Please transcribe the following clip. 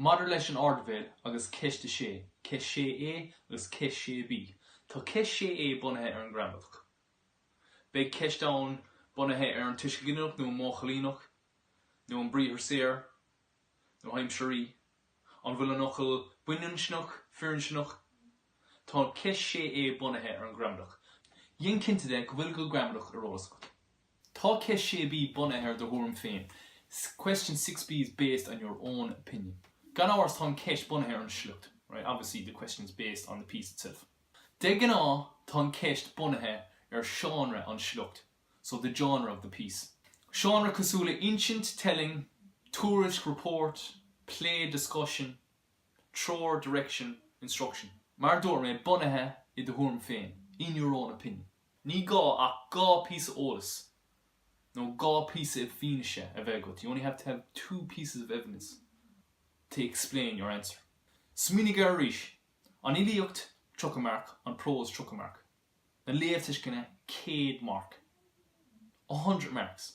Maidir leis an Ardleibhéal agus Ceist 6, Ceist 6A agus Ceist 6B, tá Ceist 6A bunaithe ar an ngramadach. Beidh ceist ann bunaithe ar an tuiseal ginideach nó an modh coinníollach, nó an briathar saor, nó aimsirí. An bhfuil an fhocal baininsneach, firinsneach? Tá Ceist 6A bunaithe ar an ngramadach. Déan cinnte de go bhfuil do ghramadach ar eolas agat. Tá Ceist 6B bunaithe ar do thuairim féin. Question 6B is based on your own opinion. Gan amhras tá an ceist bunaithe ar an sliocht, right, obviously the question is based on the piece itself. De ghnáth tá an ceist bunaithe ar seánra an sliocht, so the genre of the piece. Seánra cosúil le insint, telling, tuairisc, report, plé, discussion, treoir, direction, instruction. Mar a dúirt mé, bunaithe i do thuairim féin, in your own opinion. Ní gá ach 2 píosa eolais nó 2 píosa fianaise a bheith agat, you only have to have 2 pieces of evidence to explain your answer. Smaoinigh air arís, an fhilíocht 30 marc, an prós 30 marc, na léamhthuisceana 100 marc, 100 marks.